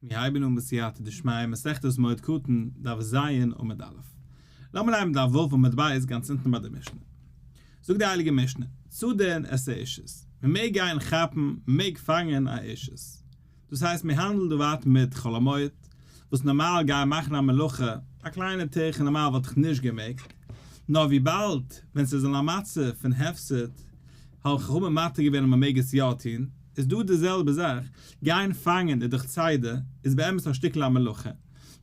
מיר הייבן אן בסייעתא דשמיא מסכת מועד קטן, דף ז עמוד א'. לאמיר הייבן דף ו' עמוד ב' גאנץ אונטן ביי די משנה. זאגט די הייליגע משנה, צדין את האישות, מען מעג גיין כאפן, מען מעג פאנגען א אישות. דאס הייסט מיר האנדלן דא ווייטער מיט חול המועד, וואס נארמאל גיין מאכן א מלאכה, א קליינע טירחה נארמאל וואלט איך נישט געמעגט, נאר וויבאלד ווען ס'איז אין א מצב פון הפסד, האבן חכמים מתיר געווען אז מען מעג עס יא טון, איז דא די זעלבע זאך, גיין פאנגען איז דאך צידה, איז באמת א שטיקל א מלאכה,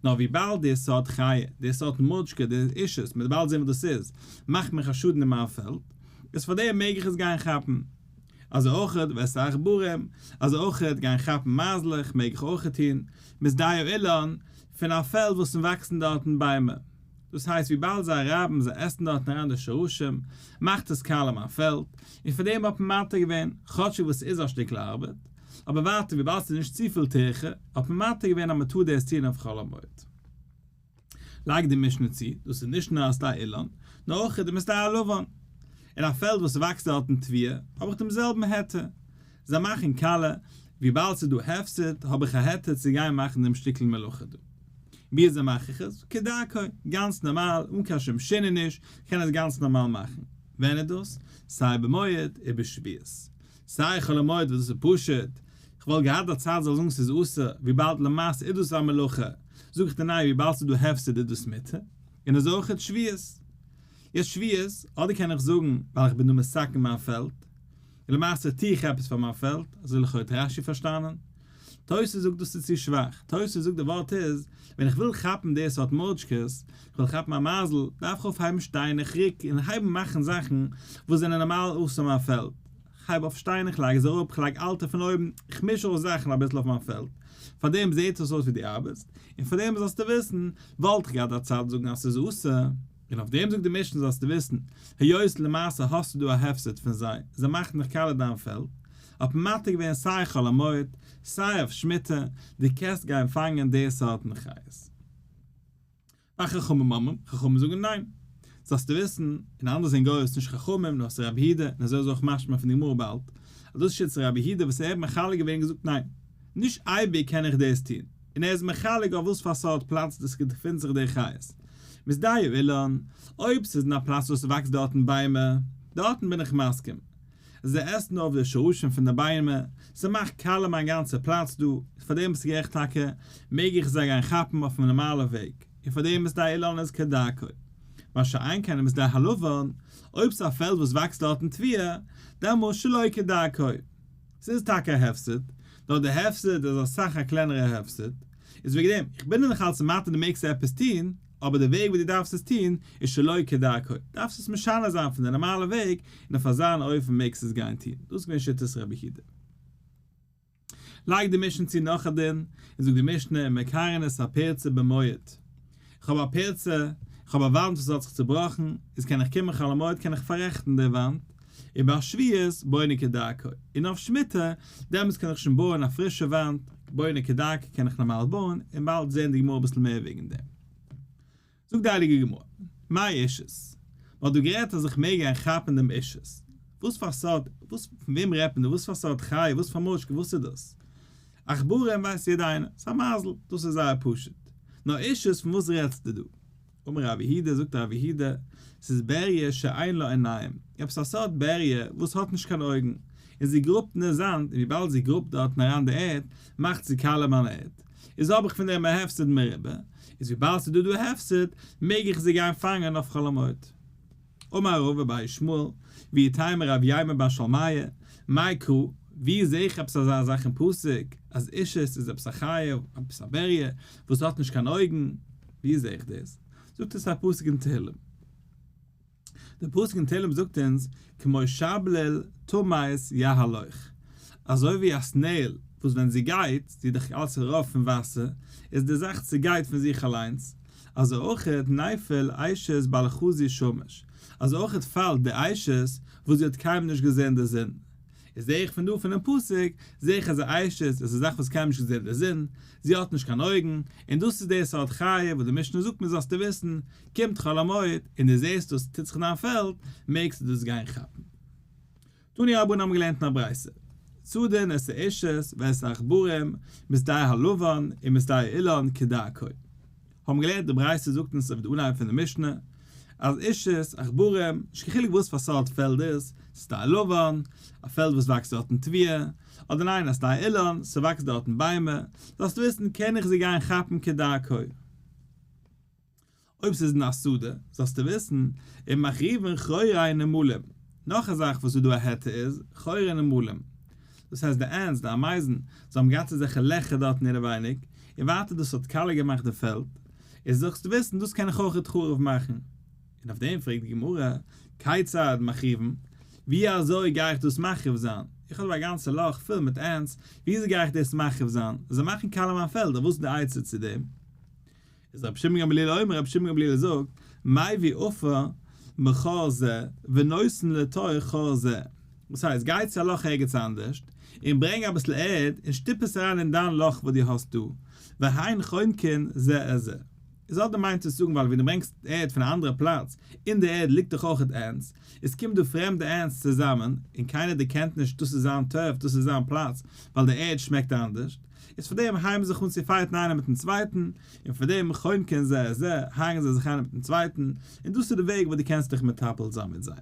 נאר וויבאלד די סארט חיה, די סארט מוטשקע, די אישות, מ'וועט באלד זען וואס דאס איז, מאכט מיך א שאדן אין מיין פעלד, איז פארדעם מעג איך עס גיין כאפן. אזוי אויכעט ואת העכברים, אזוי אויכעט גיין כאפן מייזלעך מעג איך אויכעט טון, משדה האילן, פון א פעלד וואס ס'וואקסן דארטן ביימער. דאס הייסט וויבאלד זיי רייבן זיי עסן דארטן אריין די שרשים, מאכט עס קאלע מיין פעלד, און פאר דעם האט מען מתיר געווען, כאטשיג וואס ס'איז א שטיקל ארבעט, אבער ווייטער וויבאלד ס'איז נישט צופיל טירחה, האט מען מתיר געווען אז מ'טאר דאס טון אויף חול המועד. לייגט די משנה צו, דאס איז נישט נאר א שדה אילן, נאר אויך די משדה הלבן. אין א פעלד וואס וואקסט דארטן תבואה, האב איך דעם זעלבן היתר. זיי מאכן קאלע, וויבאלד ס'איז דא הפסד, האב איך א היתר צו גיין מאכן דעם שטיקל מלאכה דא. ווי אזוי מאך איך עס? כדרכו, גאנץ נארמאל, אן קיין שום שינוי, כ'קען עס גאנץ נארמאל מאכן. ווען איז דאס? סיי במועד ובשביעית. סיי חול המועד וואס דאס איז פשוט, כ'וואלט געהאט א צד זאל זאגן ס'איז אסור, וויבאלד למעשה איז דאס א מלאכה, זאג איך דיר ניין וויבאלד ס'איז דא הפסד איז דאס מותר, און אזוי אויך שביעית. יעצט שביעית, אדער קען איך זאגן ווייל איך בין דא מסכן מיין פעלד, און למעשה טו איך עפעס פאר מיין פעלד, אזוי לכאו' האט רש"י פארשטאנען. תוס' זאגט דאס איז צו שוואך, תוס' זאגט די ווארט איז, ווען איך וויל כאפן די סארט מוראשקעס, איך וויל כאפן א מייזל, דארף איך אויפהייבן שטיינער, איך רוק און הייבן מאכן זאכן וואס זענען נארמאל אסור מיין פעלד, איך הייב אויף שטיינער, איך לייג זיי אראפ, איך לייג אלטע פון אויבן, איך מיש אויס זאכן אביסל אויף מיין פעלד, פארדעם זעט עס אויס ווי דו ארבעטסט, און פארדעם זאלסטו וויסן, וואלט איך געהאט א צד זאגן אז ס'איז אסור. און אויף דעם זאגט די משנה זאלסטו וויסן, היות למעשה האסטו דא א הפסד פון זיי, זיי מאכן דיך קאלע דיין פעלד, האט מען מתיר געווען סיי חול המועד, סיי אויף שמיטה, דו קענסט גיין פאנגען די סארטן חיות. וחכמים אומרים, חכמים זאגן ניין. זאלסטו וויסן, און אנדערע זענען גורס נישט חכמים נאר ס'איז רבי יהודה, און אזוי איז אויך משמע פון די גמרא באלד, אז דאס שיטת רבי יהודה וואס ער האט מחלק געווען און געזאגט ניין, נישט אייביג קען איך דאס טון, און ער איז מחלק אויף וואס פאר סארט פלאץ דאס געפינט זיך די חיות. משדה האילן, אויב ס'איז אין א פלאץ וואס ס'וואקסט דארטן ביימער, דארטן בין איך מסכים. זיי עסן אויף די שרשים פון די ביימער, ס'מאכט קאלע מיין גאנצע פלאץ דא, פאר דעם ביסטו גערעכט טאקע, מעג איך זיי גיין כאפן אויפן נארמאלע וועג, און פאר דעם משדה האילן איז כדרכו. מה שאין כן משדה הלבן, אויב ס'איז א פעלד וואס וואקסט דארטן תבואה, דעמאלס שלא כדרכו. ס'איז טאקע א הפסד, נאר די הפסד איז אסאך א קלענערע הפסד, איז וועגן דעם, איך בין דיר נאך אלץ מתיר דו מעגסט עפעס טון, אבער די וועג ווי דו דארפסט עס טון איז שלא כדרכו, דארפסט עס משנה זיין פון די נארמאלע וועג, און אויף אזא אופן מעגסטו עס גיין טון, דאס איז געווען שיטת רבי יהודה. לייגט די משנה צו נאך א דין, און זאגט די משנה, מקרעין את הפירצה במועד, איך האב א פירצה, איך האב א וואנט וואס האט זיך צובראכן, איז קען איך קומען חול המועד קען איך פאררעכטן די וואנט, און ביי שביעית בונה כדרכו, און אויף שמיטה, דעמאלטס קען איך שוין בויען א פרישע וואנט, בונה כדרכו קען איך נארמאל בויען, און באלד זעהן די גמרא אביסל מער וועגן דעם. זאגט די הייליגע גמרא, מאי אישות? מען האט דא גערעדט אז איך מעג גיין כאפן דעם אישות. וואס פאר סארט, וואס, פון וועם רעדט מען דא, וואס פאר סארט חיה, וואס פאר מושקע, וואס איז דאס? עכברים ווייסט יעדער איינער, ס'איז א מייזל, דאס איז זייער פשוט. נאר אישות פון וואס רעדסטו דא? אמר רב יהודה, זאגט רב יהודה, ס'איז בריה שאין לה עיניים, עפעס א סארט בריה וואס האט נישט קיין אויגן, און זי גראבט אין די זאמד, און וויבאלד זי גראבט דארטן אריין די ערד, מאכט זי קאלע מיין ערד, איז האב איך פון דעם א הפסד מרובה, איז וויבאלד ס'איז דא דא הפסד, מעג איך זי גיין פאנגען אויף חול המועד. אמר רבא בר ישמעאל, ואיתימא רב יימר בר שלמיא, מאי קרא, ווי זעה איך עפעס אזא זאך אין פסוק, אז אישות איז עפעס א חיה, עפעס א בריה, וואס האט נישט קיין אויגן, ווי זעה איך דאס? זאגט עס א פסוק אין תהלים. דער פסוק אין תהלים זאגט אונז, כמו שבליל תמות יהלוך, אזוי ווי א snail וואס ווען זי גייט, זי איז דאך אלץ רוב פון וואסער, איז די זאך צעגייט פון זיך אליינס, אזוי אויכעט נפל עשת בל חזי שמש, אזוי אויכעט פאלט די עשת וואס זי האט קיינמאל נישט געזען די זון. איז זעה איך פון דא פונעם פסוק, זעה איך אז א עשת איז א זאך וואס קיינמאל נישט געזען די זון, זי האט נישט קיין אויגן, און דאס איז די סארט חיה וואס די משנה זאגט מיר זאלסטו וויסן, קומט חול המועד און דו זעסט וואס טוט זיך אין דיין פעלד, מעגסטו דאס גיין כאפן. תנו רבנן האבן געלערנט אין א ברייתא. צדין את האישות ואת העכברים משדה הלבן ומשדה האילן כדרכו. האבן געלערנט די ברייתא זאגט אונז אויף די אנהייב פון די משנה אז אישות, עכברים, נישט קיין חילוק וואס פאר סארט פעלד איז, שדה לבן, א פעלד וואס וואקסט דארטן תבואה, אדער ניין א שדה אילן, ס'וואקסט דארטן ביימער, זאלסט וויסן קען איך זיי גיין כאפן כדרכו. אויב ס'איז אין א שדה, זאלסטו וויסן, ומחריבין חורי נמלים. נאך א זאך וואס איז דא א היתר איז, חורי נמלים. דאס הייסט די ants, די אמייזן, זיי האבן געהאט אזעלכע לעכער דארטן אינעווייניג, און ווייטער דאס האט קאלע געמאכט די פעלד. איז זאלסטו וויסן, דאס קען איך אויכעט חרוב מאכן. און אויף דעם פרעגט די גמרא, כיצד מחריבין? ווי אזוי גיי איך דאס מחריב זיין? איך האב דא א גאנצע לאך פול מיט ants, ווי אזוי גיי איך דאס מחריב זיין? זיי מאכן קאלע מיין פעלד, וואס איז די עצה צו דעם? איז רבי שמעון גמליאל אומר, רבי שמעון גמליאל זאגט, מביא עפר מחור זה ונותן לתוך חור זה. דאס הייסט, גיי צו א לאך ערגעץ אנדערשט, און ברענג אביסל ערד און שטופ עס אריין אין דיין לאך וואס דו האסט דא, והן חונקין זה את זה. איז אדער מיינט עס זאגן ווייל ווען דו ברענגסט ערד פון א אנדערע פלאץ, אין די ערד ליגט דאך אויכעט ants, עס קומט דא פרעמדע ants צוזאמען, און קיינער דערקענט נישט דאס איז זיין turf, דאס איז זיין פלאץ, ווייל די ערד שמעקט אנדערשט. איז פאר דעם הייבן זיך אן צו fight ן איינער מיטן צווייטן, און פאר דעם חונקין זה את זה, הרג'ן זיי זיך איינער מיטן צווייטן, און דאס איז די וועג וואס דו קענסט דיך מטפל זיין מיט זיי.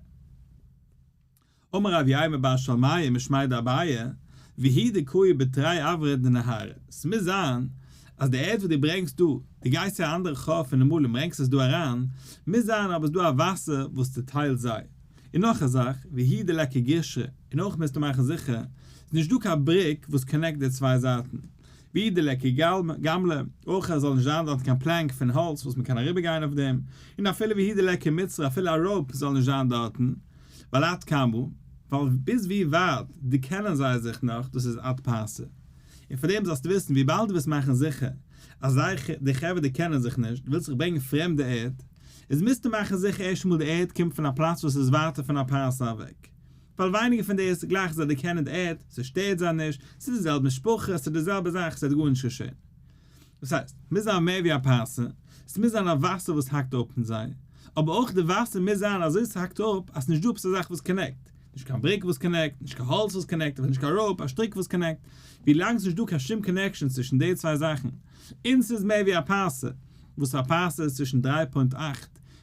אמר רב יימר בר שלמיא משמיה דאביי, והוא דקאי בתרי עברי דנהרא, ס'מוז זיין אז די ערד וואס דו ברענגסט דא, דו גייסט צו א אנדערע חור פון נמלים און ברענגסט עס דא אריין, מוז זיין אבער איז דא א וואסער וואס צוטיילט זיי. און נאך א זאך, והוא דליכא גשרא, און אויך מוזטו מאכן זיכער, ס'איז נישט דא קיין בריק וואס connect די צוויי זייטן. והוא דליכא גמלא, אויך עס זאל נישט זיין דארט קיין plank פון האלץ וואס מ'קען אריבערגיין אויף דעם, און אפילו והוא דליכא מצרא אפילו א rope זאל נישט זיין דארטן, ווייל עד כמה, ווייל ביז ווי ווייט דערקענען זיי זיך נאך, דאס איז עד פרסה. און פאר דעם זאלסטו וויסן, וויבאלד דו ווילסט מאכן זיכער אז זיי, די חברה דערקענען זיך נישט, דו ווילסט זיך ברענגען פרעמדע ערד, איז מוזטו מאכן זיכער ערשט מאל די ערד קומט פון א פלאץ וואס איז ווייטער פון א פרסה אוועק. ווייל ווייניגער פון דאס גלייך זיי דערקענען די ערד, ס'שטערט זיי נישט, ס'איז די זעלבע משפחה, ס'איז די זעלבע זאך, ס'וועט גארנישט געשען. דאס הייסט, מוז זיין מער ווי א פרסה, ס'מוז זיין א וואסער וואס האקט אפ פון זיי, אבער אויך די וואסער מוז זיין אזוי ס'האקט אפ אז ס'נישט דא עפעס א זאך וואס connect, נישט קיין בריק וואס connect, נישט קיין האלץ וואס connect, אדער נישט קיין rope, א שטריק וואס connect, ווילאנג ס'נישט דא קיין שום connection צווישן די צוויי זאכן, און ס'איז מער ווי א פרסה, וואס א פרסה איז צווישן 3.8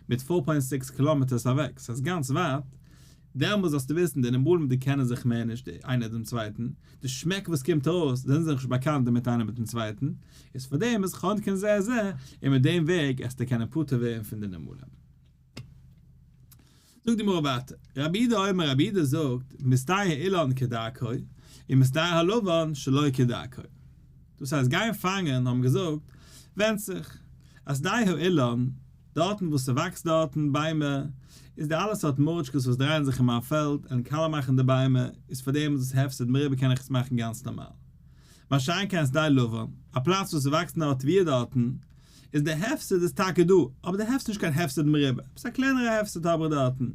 מיט 4.6 קילאמעטערס אוועק, ס'הייסט גאנץ ווייט, דעמאלס זאלסטו וויסן די נמלים די קענען זיך מער נישט איינער דעם צווייטן, די שמעק וואס קומט ארויס זענען זיי נישט באקאנט דערמיט איינער מיטן צווייטן, איז פאר דעם איז חונקין זה זה, און מיט דעם וועג עסטו קענען פטור ווערן פון די נמלים. זאגט די גמרא ווייטער, רבי יהודה אומר רבי יהודה זאגט, משדה האילן כדרכו, און משדה הלבן שלא כדרכו. דאס הייסט גיין פאנגען האבן געזאגט, ווענדט זיך, אז שדה האילן, דארטן וואס ס'וואקסט דארטן ביימער, איז די אלע סארט מוראשקעס וואס דרייען זיך אין מיין פעלד און קאלע מאכן די ביימער, איז פאר דעם איז עס הפסד מרובה קען איך עס מאכן גאנץ נארמאל. מה שאין כן שדה לבן, א פלאץ וואס ס'וואקסט נאר תבואה דארטן, איז די הפסד איז טאקע דא, אבער די הפסד איז נישט קיין הפסד מרובה, עפעס א קלענערע הפסד האב איך דארטן.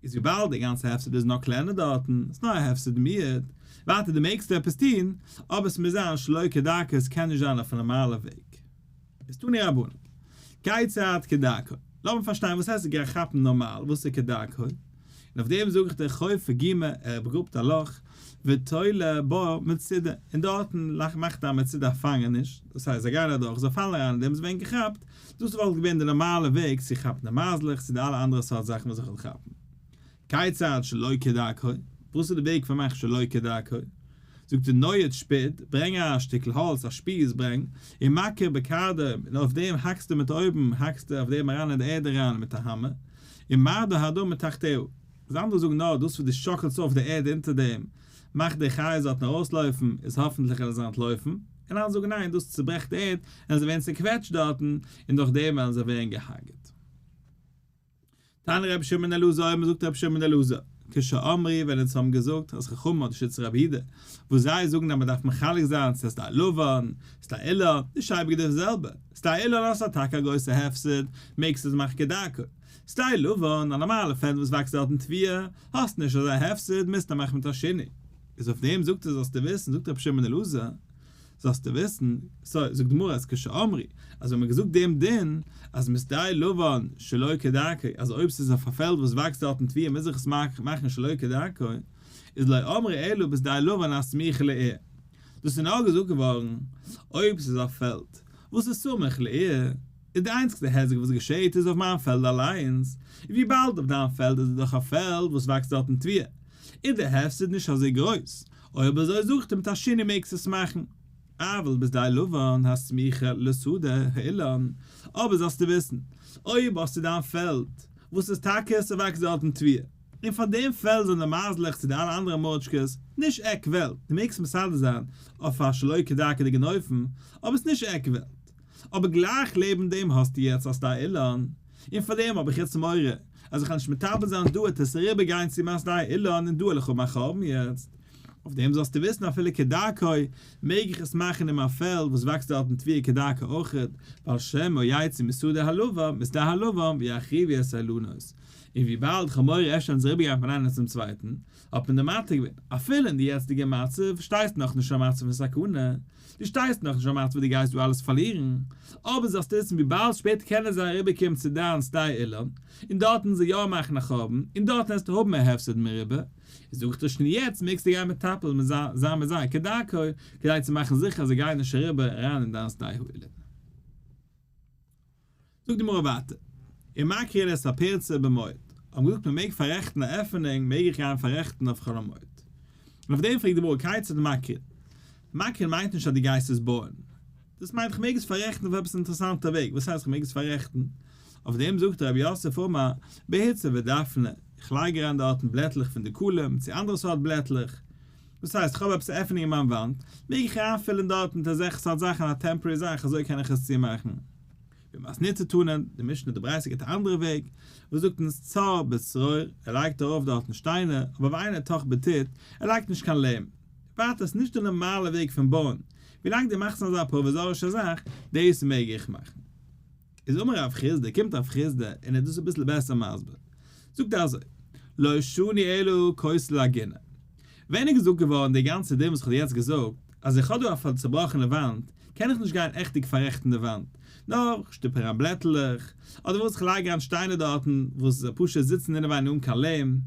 איז וויבאלד די גאנצע הפסד איז נאר קלענער דארטן, איז נאר א הפסד מועט, ווייטער דו מעגסט עפעס טון, אבער עס מוז זיין שלא כדרכו, עס קען נישט זיין אויף א נארמאלע וועג. איז תנו רבנן. כיצד כדרכו. לאמיר פארשטיין וואס הייסט גיין כאפן נארמאל, וואס איז כדרכו? און אויף דעם זאג איך דיר חופר גומא, ער באגראבט א לאך, ותולה בה מצודה, און דארטן מאכט ער א מצודה א פאנגעניש, דאס הייסט זיי גייען אדורך, זיי פאלן אריין אין דעם, זיי ווערן געכאפט, דאס וואלט געווען די נארמאלע וועג צו כאפן די מייזלעך צו די אלע אנדערע סארט זאכן וואס איך וויל כאפן. כיצד שלא כדרכו? וואס איז די וועג פון מאכן שלא כדרכו? זאגט ער נועץ שפוד, ברענג א שטיקל האלץ, א שפיז ברענג, ומכה בקרדום, און אויף דעם האקסטו מיט אויבן, האקסטו אויף דעם אריין אין די ערד אריין מיט א האמער, ומרדה האדמה מתחתיה. איז אנדערע זאגן נאר דאס וואס דו שאקלסט אויף די ערד אונטער דעם, מאכט די חיות דארטן ארויסלויפן, איז האפנטליך וועלן זיי אנטלויפן, און אנדערע זאגן ניין, דאס צוברעכט די ערד, און זיי ווערן צעקוועטשט דארטן, און דורך דעם וועלן זיי ווערן געהארגעט. תנא רבי שמעון אלעזר אומר זאגט רבי שמעון אלעזר, כשאמרו ווען אונז האבן געזאגט אז חכמים אדער שיטת רבי יהודה וואס זיי זאגן אז מען דארף מחלק זיין צו שדה לבן, שדה אילן, נישט אייביג די זעלבע, שדה אילן האסט א טאקע א גרויסע הפסד, מעגסט עס מאכן כדרכו, שדה לבן, א נארמאלע פעלד וואס וואקסט דארטן תבואה, האסט נישט אזא הפסד, מוזטו מאכן מיט א שינוי. איז אויף דעם זאגט ער זאלסטו וויסן, זאגט רבי שמעון אלעזר, זאלסטו וויסן, סוי, זאגט די גמרא אז כשאמרו, אז ווען מ'האט געזאגט דעם דין, אז משדה לבן שלא כדרכו, אז אויב ס'איז אויף א פעלד וואס וואקסט דארטן תבואה מוז איך עס מאכן שלא כדרכו, איז לא אמרו אלא בשדה לבן הסמוכה לעיר. דאס איז נאר געזאגט געווארן אויב ס'איז א פעלד וואס איז סמוך לעיר, איז די איינציגסטע היזק וואס געשעהט איז אויף מיין פעלד אליינס, און וויבאלד אויף דיין פעלד איז דאך א פעלד וואס וואקסט דארטן תבואה, איז די הפסד נישט אזוי גרויס, אויב אזוי זאגט ער מיט א שינוי מעגסטו עס מאכן. אבל בשדה לבן הסמוכה לשדה האילן, אבער זאלסטו וויסן, אויב האסטו דיין פעלד וואס איז טאקע ס'וואקסט דארטן תבואה, און פאר דעם פעלד זענען די מייזלעך צו די אלע אנדערע מוראשקעס נישט עק וועלט, דו מעגסט מסדר זיין אויף א שלא כדרכה'דיגן אופן, אבער ס'נישט עק וועלט. אבער גלייך לעבן דעם האסטו יעצט א שדה אילן, און פאר דעם האב איך יעצט מורא אז איך וועל נישט מטפל זיין דא וועט עס אריבער גיין צו מיין שדה אילן און דא וועל איך האבן א חורבן יעצט. אויף דעם זאלסטו וויסן אפילו כדרכו מעג איך עס מאכן אין מיין פעלד וואס וואקסט דארטן תבואה כדרכו אויכעט, ווייל שמא יצאו משדה הלבן משדה הלבן ויחריבו את האילנות. און וויבאלד כ'האב מורא אפשר וועלן זיי אריבערגיין פון איינער צום צווייטן, האט מען דיר מתיר געווען, אפילו אין די יעצטיגע מצב שטייסטו נאכנישט אין א מצב פון סכנה, דו שטייסט נאכנישט אין א מצב וואס דו גייסט דא אלעס פארלירן, אבער זאלסט וויסן וויבאלד שפעטער קענען זיי אריבערקומען צו דיין שדה אילן, און דארטן זיי יא מאכן א חורבן, און דארטן וועסטו האבן א הפסד מרובה, איז זאג איך דיר שוין יעצט מעגסטו גיין מטפל זיין מיט זיי כדרכו, כדי צו מאכן זיכער אז זיי גייען נישט אריבער אריין אין דיין שדה האילן. זאגט די גמרא ווייטער, ומקרין את הפירצה במועד, האבן געזאגט מען מעג פאררעכטן א עפענונג מעג איך גיין פאררעכטן אויף חול המועד. און אויף דעם פרעגט די גמרא כיצד מקרין? מקרין מיינט נישט אז דו גייסט עס בויען, דאס מיינט איך מעג עס פאררעכטן אויף עפעס אינטערעסאנטע וועג, וואס הייסט איך מעג עס פאררעכטן? אויף דעם זאגט רב יוסף אמר בהוצא ודפנא, איך לייג אריין דארטן בלעטלעך פון דקלים צו אנדערע סארט בלעטלעך, דאס הייסט איך האב עפעס א עפענונג אין מיין וואנט, מעג איך אריינפילען דארטן מיט אזעלכע סארט זאכן א temporary זאך אזוי קען איך עס צומאכן. במתניתא תנא, די משנה די ברייתא גייט א אנדערע וועג, וואס זאגט אונז צר בצרור, ער לייגט ארויף דארטן שטיינער, אבער ואינו טח בטיט, ער לייגט נישט קיין ליים. ווייטער עס איז נישט די נארמאלע וועג פון בויען, ווילאנג דו מאכסט אזא פראוויזארישע זאך, דאס מעג איך מאכן. איז אמר רב חסדא, קומט רב חסדא און ער איז דאס אביסל בעסער מסביר, זאגט ער אזוי, לא שנו אלא כותל הגינה. ווען איז געזאגט געווארן די גאנצע דין וואס איך האב יעצט געזאגט, אז איך האב דא א צובראכענע וואנט, קען איך נישט גיין עכטיג פאררעכטן די וואנט, נאר איך שטופ אריין בלעטלעך, אדער וואס איך לייג אריין שטיינער דארטן וואס פשוט זיצן אינעווייניג אן קיין ליים.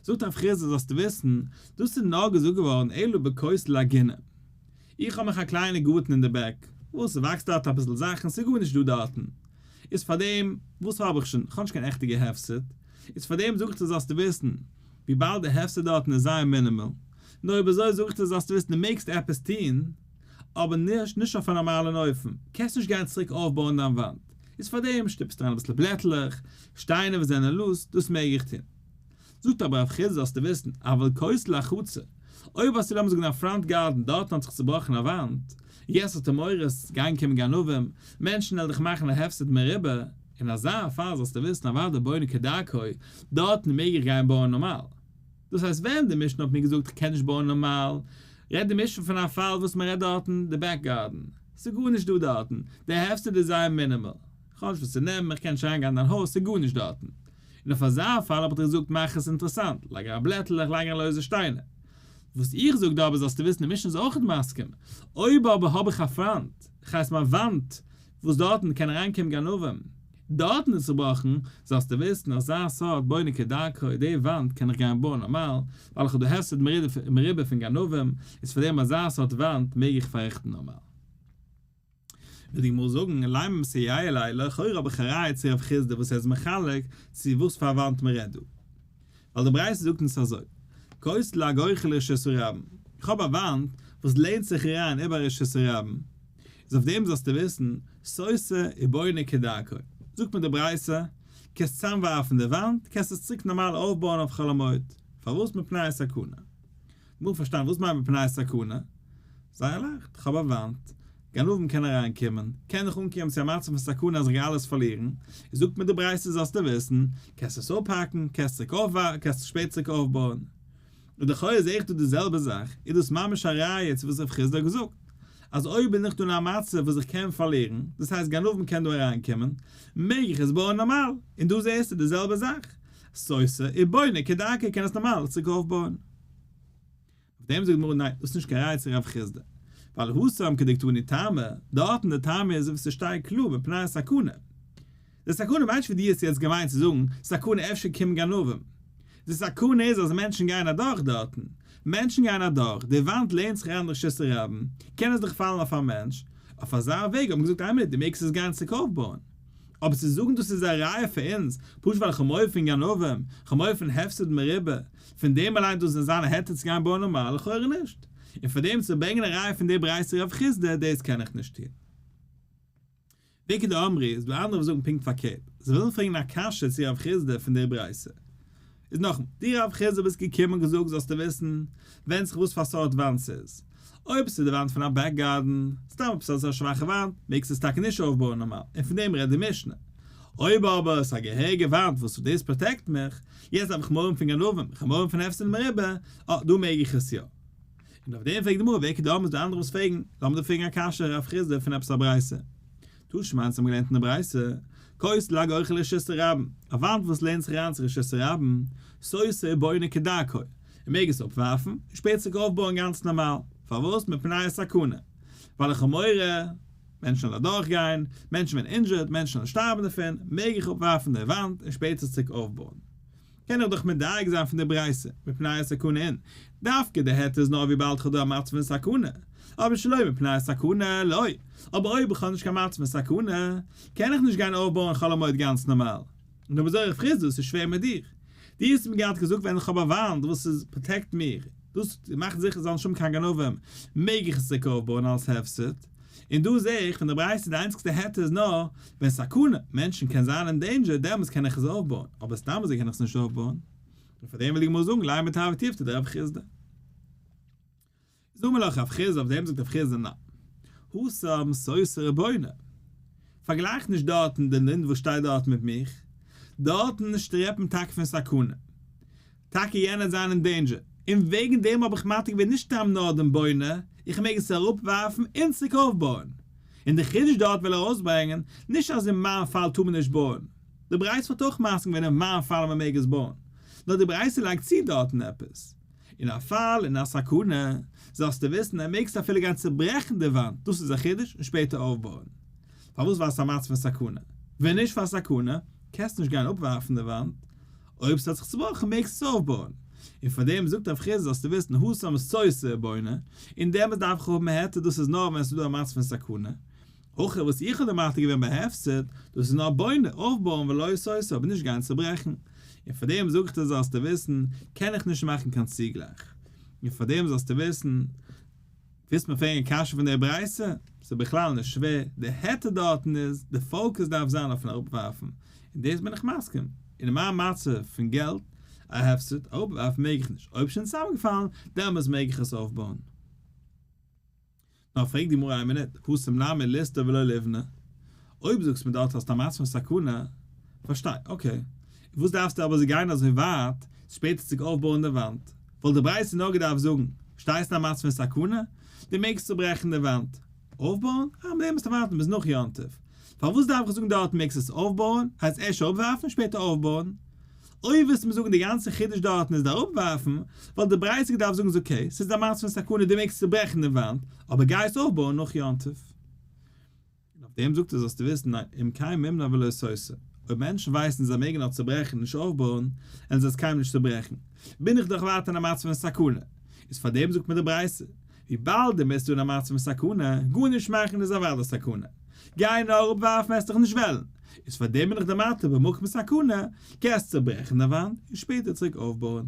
זאגט רב חסדא זאלסטו וויסן, דאס איז נאר געזאגט געווארן אלא בכותל הגינה. איך האב מיך א קליינע גארטן אין די back, וואס ס'וואקסט דארט אביסל זאכן, ס'איז גארנישט דא דארטן, איז פארדעם וואס האב איך שוין, כ'האב נישט קיין עכטיגע הפסד, איז פארדעם זאג איך דיר זאלסטו וויסן, וויבאלד די הפסד דארטן איז זייער מינימאל, נאר אויב אזוי זאג איך דיר זאלסטו וויסן דו מעגסט עפעס טון, אבער נישט נישט אויף א נארמאלן אופן, קענסט נישט גיין צוריק אויפבויען דיין וואנט, איז פארדעם שטופסטו אריין אביסל בלעטלעך, שטיינער וואס זענען לויז, דאס מעג איך טון. זאגט אבער רב חסדא זאלסטו וויסן, אבל כותל החצר, אויב האסטו לאמיר זאגן א front garden דארטן האט זיך צובראכן א וואנט, יעצט האט ער מורא עס גייען קומען גנבים, מענטשן וועלן דיך מאכן א הפסד מרובה, אין אזא פאל זאלסטו וויסן אוודאי בונה כדרכו, דארטן מעג איך גיין בויען נארמאל. דאס הייסט ווען די משנה האט מיר געזאגט איך קען נישט בויען נארמאל, רעדט די משנה פון א פאל וואס מען רעדט דארטן די back garden, ס'איז גארנישט דא דארטן, די הפסד איז זייער מינימאל, כ'האב נישט וואס צו נעמען, איך קען נישט אריינגיין אין דיין הויז, ס'איז גארנישט דארטן. און אויף אזא פאל האב איך דיר געזאגט מאך עס אינטערעסאנט, לייג אריין בלעטלעך, לייג אריין לויזע שטיינער. וואס איך זאג דא אבער זאלסטו וויסן די משנה איז אויכעט מסכים, אויב אבער האב איך א front, כ'הייס מיין וואנט, וואס דארטן קען אריינקומען גנבים, דארטן איז צובראכן, זאלסטו וויסן אזא סארט בונה כדרכו, די וואנט קען איך גיין בויען נארמאל, ווייל איך האב דא הפסד מרובה פון גנבים, איז פאר דעם אזא סארט וואנט מעג איך פאררעכטן נארמאל. וועט די גמרא זאגן, לימא מסייע ליה, לכאורה האב איך א ראיה צו רב חסדא וואס ער איז מחלק צו וואס פאר א וואנט מען רעדט דא. ווייל די ברייתא זאגט אונז אזוי, כותל הגוחל לרשות הרבים, איך האב א וואנט וואס לענט זיך אריין איבער רשות הרבים, איז אויף דעם זאלסטו וויסן, סותר ובונה כדרכו, זאגט מיר די ברייתא, קענסט צאמווארפן די וואנט, קענסט עס צוריק נארמאל אויפבויען אויף חול המועד, פארוואס מפני הסכנה? גמרא פארשטיין וואס מיינט מפני הסכנה? זייער לייכט, איך האב א וואנט, גנבים קענען אריין קומען, קען איך אנקומען צו א מצב פון סכנה אז איך גיי אלעס פארלירן, איז זאגט מיר די ברייתא זאלסטו וויסן, קענסט עס אפהאקן, קענסט צוריק אויפבויען, קענסט עס שפעטער צוריק אויפבויען. און לכאורה זעה איך דא די זעלבע זאך, איז דאס ממש א ראיה צו וואס רב חסדא האט געזאגט, אז אויב בין איך דא אין א מצב וואס איך קען פארלירן, דאס הייסט גנבים קען דא אריין קומען, מעג איך עס בויען נארמאל, און דא זעסטו די זעלבע זאך, סותר ובונה כדרכו קען עס נארמאל צוריק אויפבויען. אויף דעם זאגט די גמרא ניין, דאס איז נישט קיין ראיה צו רב חסדא, ווייל התם כדקתני טעמא, דארטן די טעמא איז וואס ס'שטייט קלאר מפני הסכנה. די סכנה מיינט נישט ווי דו האסט יעצט געמיינט צו זאגן, סכנה אפשר קומען גנבים. די סכנה איז אז מענטשן גייען אדורך דארטן. מענטשן גייען אדורך, די וואנט לענט זיך אריין אין רשות הרבים, קען עס דאך פאלן אויף א מענטש, אויף אזא וועג האט מען געזאגט איין מינוט דו מעגסט עס גיין צוריק אויפבויען. אבער צו זאגן דאס איז א ראיה פאר אונז, פשוט ווייל איך האב מורא פון גנבים, איך האב מורא פון הפסד מרובה, פון דעם אליין דאס זאל זיין א היתר צו גיין בויען נארמאל, לכאורה נישט. און פאר דעם צו ברענגען א ראיה פון די ברייתא רב חסדא, דאס קען איך נישט טון. ואיכא דאמרי איז דא אנדערע וואס זאגן פונקט פארקערט, זיי ווילן פרעגן א קשיא צו רב חסדא פון די ברייתא. איז נאכאמאל, דו רב חסדא ביסט געקומען און געזאגט זאלסטו וויסן, ווענדט זיך וואס פאר סארט וואנט ס'איז. אויב ס'איז די וואנט פון א back garden, סתם עפעס אזא שוואכע וואנט, מעגסטו עס טאקע נישט אויפבויען נארמאל, און פון דעם רעדט די משנה. אויב אבער ס'איז א געהעריגע וואנט וואס דאס protect מיך, יעצט דארף איך מורא האבן פון גנבים, איך האב מורא פון הפסד מרובה, אה, דא מעג איך עס יא. און אויף דעם פרעגט די גמרא ואיכא דאמרי איז דא אנדערע וואס פרעגן, לאמיר דיר פרעגן א קשיא רב חסדא פון עפעס א ברייתא. תא שמע אונז האבן געלערנט אין די ברייתא, כותל הגוחל לרשות הרבים, א וואנט וואס לענט זיך אריין צו רשות הרבים, סותר ובונה כדרכו, ער מעג עס אפווארפן, און שפעטער צוריק אויפבויען גאנץ נארמאל, פארוואס? מפני הסכנה, ווייל איך האב מורא, מענטשן וועלן אדורכגיין, מענטשן ווערן injured, מענטשן וועלן שטארבן דערפון, מעג איך אפווארפן די וואנט און שפעטער צוריק אויפבויען. קען איך דאך מדייק זיין פון די ברייתא, מפני הסכנה אין, דווקא די היתר איז נאר וויבאלד כ'האב דא א מצב פון סכנה, אבער שלא מפני הסכנה לא, אבער אויב איך האב נישט קיין מצב פון סכנה, קען איך נישט גיין אויפבויען חול המועד גאנץ נארמאל. און אויב אזוי רב חסדא ס'איז שווער מיט דיר. דו האסט מיר געהאט געזאגט ווען איך האב א וואנט וואס איז protect מיר, דאס מאכט זיכער ס'זאל נישט האבן קיין גנבים, מעג איך עס צוריק אויפבויען אלס הפסד. און דא זעה איך פון די ברייתא די איינציגסטע היתר איז נאר ווען סכנה, מענטשן קען זיין אין danger דעמאלטס קען איך עס אויפבויען, אבער סתם אזוי קען איך עס נישט אויפבויען. און פאר דעם וויל די גמרא זאגן לימא תיהוי תיובתא דרב חסדא. איז אמר לך רב חסדא אויף דעם זאגט רב חסדא ניין. התם סותר ובונה. פארגלייך נישט דארטן די לינט וואס שטייט דארט מיט מיך. דארטן רעדט מען טאקע פון סכנה. טאקע יענער זיין אין danger, און וועגן דעם האב איך מתיר געווען נישט סתם נאר דעם בונה, איך מעג עס אראפווארפן און צוריק אויפבויען. און די חידוש דארט וויל ער ארויסברענגען, נישט אז אין מיין פאל טאר מען נישט בויען, די ברייתא וואלט אויך מסכים געווען אין מיין פאל אז מען מעג עס בויען, נאר די ברייתא לייגט צו דארטן עפעס. אין א פאל אין א סכנה, זאלסטו וויסן אז מעגסט אפילו גיין צוברעכן די וואנט, דאס איז א חידוש, און שפעטער אויפבויען. פארוואס? ווייל עס איז א מצב פון סכנה. ווען נישט פאר סכנה, קענסטו נישט גיין אפווארפן די וואנט, אויב ס'האט זיך צובראכן מעגסטו עס אויפבויען. און פאר דעם זאגט רב חסדא זאלסטו וויסן התם סותר ובונה, און דעמאלטס דארף איך האבן היתר דאס איז נאר ווען ס'איז דא א מצב פון סכנה. הכא וואס איך האב דיר מתיר געווען ביי הפסד, דאס איז נאר בונה, אויפבויען ולא סותר אבער נישט גיין צוברעכן. און פאר דעם זאג איך דיר זאלסטו וויסן, קען איך נישט מאכן קיין צוגלייך. און פאר דעם זאלסטו וויסן, ווילסט מיר פרעגן א קשיא פון דער ברייתא? ס'איז בכלל נישט שווער, די היתר דארטן איז, די focus דארף זיין אויפן אראפווארפן, און דאס בין איך מסכים, אין מיין מצב פון געלט, א הפסד, אראפווארפן מעג איך נישט, אויב שוין צוזאמגעפאלן, דעמאלס מעג איך עס אויפבויען. נאר פרעגט די גמרא איין מינוט, התם נמי לסתור ולא ליבני, אויב זאגסט מיר דארט האסטו א מצב פון סכנה, פארשטיי, okay, וואס דארפסטו אבער זיך גיין אזוי ווייט, שפעטער צוריק אויפבויען די וואנט? וואלט די ברייתא נאר געדארפט זאגן, שטייסט אין א מצב פון סכנה, דו מעגסט צוברעכן די וואנט. אויפבויען? אה, מיט דעם מוזטו ווארטן ביז נאך יום טוב. פארוואס דארף איך זאגן דארט מעגסט עס אויפבויען, הייסט ערשט אראפווארפן שפעטער אויפבויען? אויב ווילסטו מיר זאגן די גאנצע חידוש דארטן איז די אראפווארפן, וואלט די ברייתא געדארפט זאגן איז okay, ס'איז א מצב פון סכנה דו מעגסט צוברעכן די וואנט, אבער גיי עס אויפבויען נאך יום טוב. און אויף דעם זאגט ער זאלסטו וויסן ניין, אם כן מימנע ולא סותר, אויב מענטשן ווייסן זיי מעגן נאר צוברעכן נישט אויפבויען, וועלן זיי עס קיינמאל נישט צוברעכן, בין איך דאך ווייטער אין א מצב פון סכנה, איז פאר דעם זאגט מיר די ברייתא, וויבאלד דו ביסט אין א מצב פון סכנה, גארנישט מאכן איז אוודאי סכנה, גיי נאר אראפווארפן וועסט דיך נישט וועלן, איז פאר דעם בין איך דיר מתיר במקום סכנה, קענסט צוברעכן די וואנט און שפעטער צוריק אויפבויען.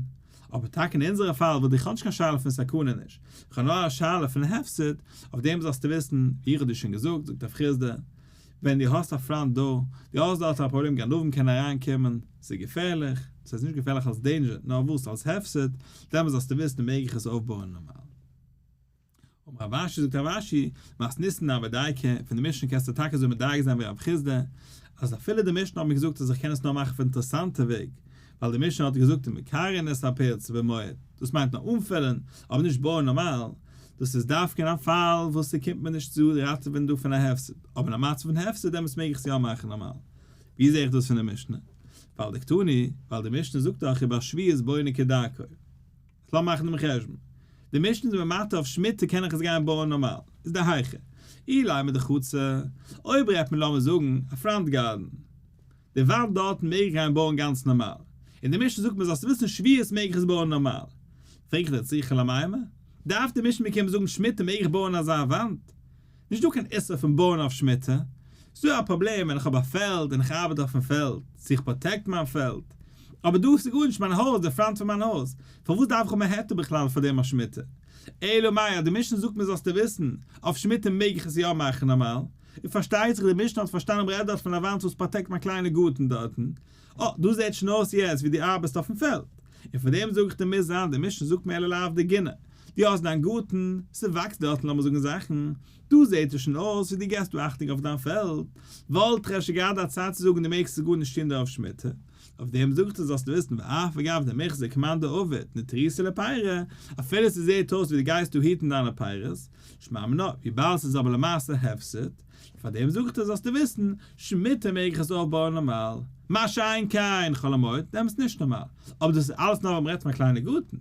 אבער טאקע אין אונזערע פאל וואלט איך האב נישט קיין שאלה פון סכנה נישט, איך האב נאר א שאלה פון הפסד, אויף דעם זאלסטו וויסן, ווי איך האב דיר שוין געזאגט, זאגט רב חסדא, ווען דו האסט א front door, דו האסט דארט א פראבלעם גנבים קענען אריין קומען, ס'איז געפערליך, ס'איז נישט געפערליך אלס danger, נאר וואס אלס הפסד, דעמאלס זאלסטו וויסן מעג איך עס אויפבויען נארמאל. אמר רב אשי זאגט רב אשי, מתניתין נמי דייקא, פון די משנה קענסטו טאקע אזוי מדייק זיין ווי רב חסדא, אז אפילו די משנה האט מיר געזאגט אז איך קען עס נאר מאכן אויף אינטערעסאנטע וועג, ווייל די משנה האט געזאגט ומקרעין את הפירצה במועד, דאס מיינט נאר אנפילן, אבער נישט בויען נארמאל, דאס איז דווקא אין א פאל וואס ס'קומט מיר נישט צו ראטעווען דא פון א הפסד, אבער אין א מצב פון הפסד דעמאלטס מעג איך עס יא מאכן נארמאל. ווי זע איך דאס פון די משנה? ווייל דקתני, ווייל די משנה זאגט דאך ובשביעית בונה כדרכו. לאמיר מאכן דעם חשבון. די משנה איז ממעט אויף שמיטה קען איך עס גיין בויען נארמאל. איז די היכא. אילימא דחצר. אויב רעדט מען לאמיר זאגן א front garden. די וואנט דארטן מעג איך גיין בויען גאנץ נארמאל. און די משנה זאגט מיר זאלסט וויסן שביעית מעג איך עס בויען נארמאל. פרעג איך דיר צריכא למימר? דארף די משנה מיר קומען זאגן שמיטה מעג איך בויען אזא וואנט? נישט דא קיין איסור פון בויען אויף שמיטה, ס'דא א פראבלעם ווען איך האב א פעלד און איך ארבעט אויפן פעלד, צו איך protect מיין פעלד, אבער דא איז גארנישט מיין הויז, די front פון מיין הויז, פארוואס דארף איך האבן א היתר בכלל פאר דעם אויף שמיטה? אלא מאי אז די משנה זאגט מיר זאלסטו וויסן, אויף שמיטה מעג איך עס יא מאכן נארמאל, און פארשטייט זיך די משנה האט פארשטאנען מ'רעדט דארט פון א וואנט וואס protect מיין קליינע גארטן דארטן, אה, דא זעט שוין אויס יעצט ווי דו ארבעסט אויפן פעלד, און פאר דעם זאג איך דיר מוז זיין די משנה זאגט מיר אלא לאו דגינה, דו האסט דיין גארטן, ס'וואקסט דארטן לאמיר זאגן זאכן, דא זעט עס שוין אויס ווי דו געסט דא אכטונג אויף דיין פעלד, וואלט איך אפשר געהאט א צד צו זאגן דו מעגסט עס גארנישט טון דא אויף שמיטה, אויף דעם זאגט ער זאלסטו וויסן ואף על גב דמיחזי כמאן דעביד נטירותא לפירי, אפילו ס'זעט אויס ווי דו גייסט דא היטן דיינע פירות, שמע מינה, וויבאלד ס'איז אבער למעשה הפסד, פאר דעם זאגט ער זאלסטו וויסן, שמיטה מעג איך עס אויפבויען נארמאל, מה שאין כן חול המועד, דעמאלטס נישט נארמאל, אבער דאס איז אלעס נאר ווען מ'רעדט פון א קליינע גארטן,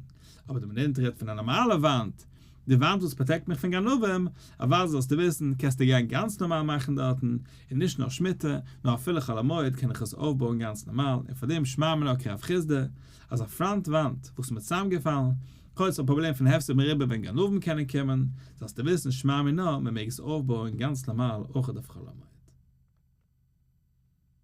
אבער די מינוט רעדט פון א נארמאלע וואנט, די וואנט וואס protect מיך פון גנבים, אוודאי זאלסטו וויסן, קענסטו גיין גאנץ נארמאל מאכן דארטן, און נישט נאר שמיטה, נאר אפילו חול המועד קען איך עס אויפבויען גאנץ נארמאל, און פאר דעם שמע מינה כרב חסדא, אז א front וואנט וואס איז מיר צוזאמגעפאלן, חוץ א פראבלעם פון הפסד מרובה ווען גנבים קענען קומען, זאלסטו וויסן שמע מינה, מען מעג עס אויפבויען גאנץ נארמאל אויך אויף חול המועד.